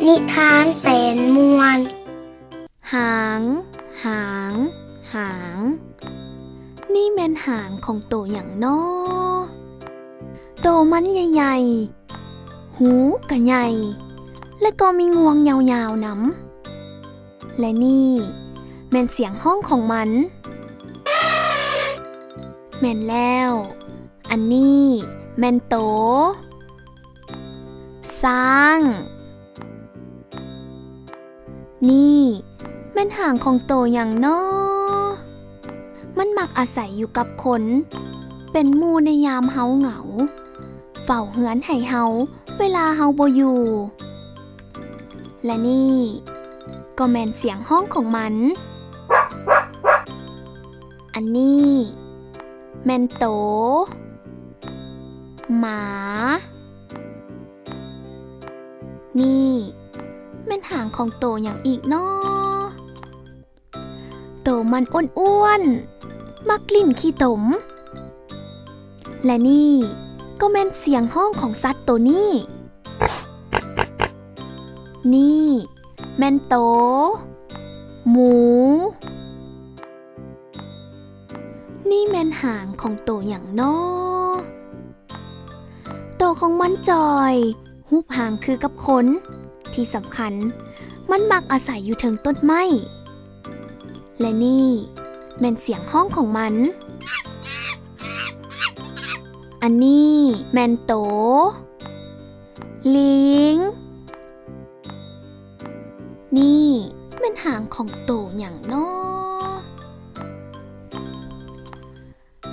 ນິທານແສນມ່ວນ. ຫາງ ຫາງ ຫາງ. ນີ້ແມ່ນຫາງຂອງໂຕຫຍັງນໍ? ໂຕມັນໃຫຍ່ໆ, ຫູກະໃຫຍ່ ແລະ ກໍມີງວງຍາວໆນຳ. ແລະ ນີ້ແມ່ນສຽງຮ້ອງຂອງມັນ. ແມ່ນແລ້ວ, ອັນນີ້ແມ່ນໂຕຊ້າງ. ນີ້ແມ່ນຫາງຂອງໂຕຫຍັງນໍ? ມັນມັກອາໄສຢູ່ກັບຄົນ ເປັນໝູ່ໃນຍາມເຮົາເຫງົາ, ເຝົ້າເຮືອນໃຫ້ເຮົາເວລາເຮົາບໍ່ຢູ່. ແລະ ນີ້ກໍແມ່ນສຽງຮ້ອງຂອງມັນ. ອັນນີ້ແມ່ນໂຕໝາ. ນີ້ແມ່ນຫາງຂອງໂຕຫຍັງອີກນໍ? ໂຕມັນອ້ວນໆ, ມັກຫຼິ້ນຂີ້ຕົມ. ແລະ ນີ້ກໍແມ່ນສຽງຮ້ອງຂອງສັດໂຕນີ້. ນີ້ແມ່ນໂຕໝູ. ນີ້ແມ່ນຫາງຂອງໂຕຫຍັງນໍ? ໂຕຂອງມັນຈ່ອຍ, ຮູບຫາງຄືກັບຄົນ, ທີ່ສຳຄັນ, ມັນມັກອາໄສຢູ່ເທິງຕົ້ນໄມ້. ແລະ ນີ້ແມ່ນສຽງຮ້ອງຂອງມັນ. ອັນນີ້ແມ່ນໂຕ ລີງ. ນີ້ແມ່ນຫາງຂອງໂຕຫຍັງນໍ?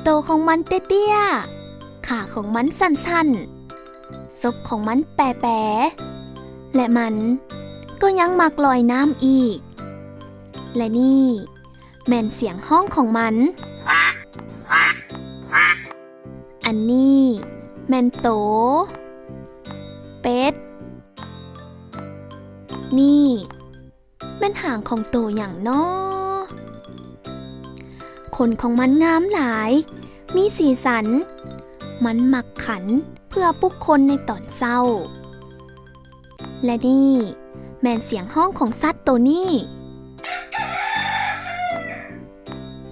ໂຕຂອງມັນເຕ້ຍໆ, ຂາຂອງມັນສັ້ນໆ, ສົບຂອງມັນແປໆ ແລະ ມັນກໍຍັງມັກລອຍນ້ຳອີກ. ແລະ ນີ້ ແມ່ນສຽງຮ້ອງຂອງມັນ. ອັນນີ້ແມ່ນໂຕເປັດ. ນີ້ແມ່ນຫາງຂອງໂຕຫຍັງນໍ? ຂົນຂອງມັນງາມຫຼາຍ, ມີສີສັນ, ມັນມັກຂັນເພື່ອປຸກຄົນໃນຕອນເຊົ້າ. ແລະ ນີ້ແມ່ນສຽງຮ້ອງຂອງສັດໂຕນີ້.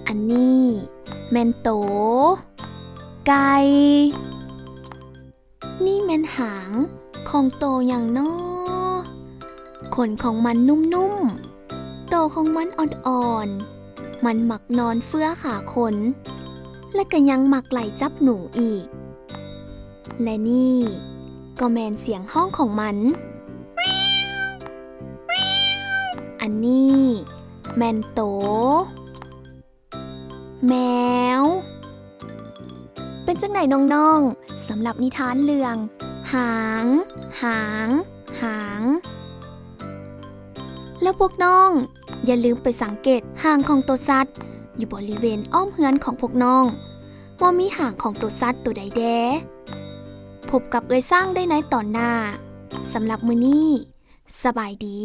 ອັນນີ້ແມ່ນໂຕໄກ່. ນີ້ແມ່ນຫາງຂອງໂຕຫຍັງນໍ? ຂົນຂອງມັນນຸ້ມໆ, ໂຕຂອງມັນອ່ອນໆ, ມັນມັກນອນເຟືອຂາຄົນ ແລະ ກໍຍັງມັກໄລ່ຈັບໜູອີກ. ແລະ ນີ້ກໍແມ່ນສຽງຮ້ອງຂອງມັນ. ອັນນີ້ແມ່ນໂຕແມວ. ເປັນຈັ່ງໃດນ້ອງໆ ສຳລັບນິທານເລື່ອງ ຫາງ ຫາງ ຫາງ? ແລ້ວພວກນ້ອງຢ່າລືມໄປສັງເກດຫາງຂອງໂຕສັດຢູ່ບໍລິເວນອ້ອມເຮືອນຂອງພວກນ້ອງ ວ່າມີຫາງຂອງໂຕສັດໂຕໃດແດ່. ພົບກັບເອື້ອຍຊ້າງໄດ້ໃນຕອນໜ້າ. ສຳລັບມື້ນີ້ ສະບາຍດີ.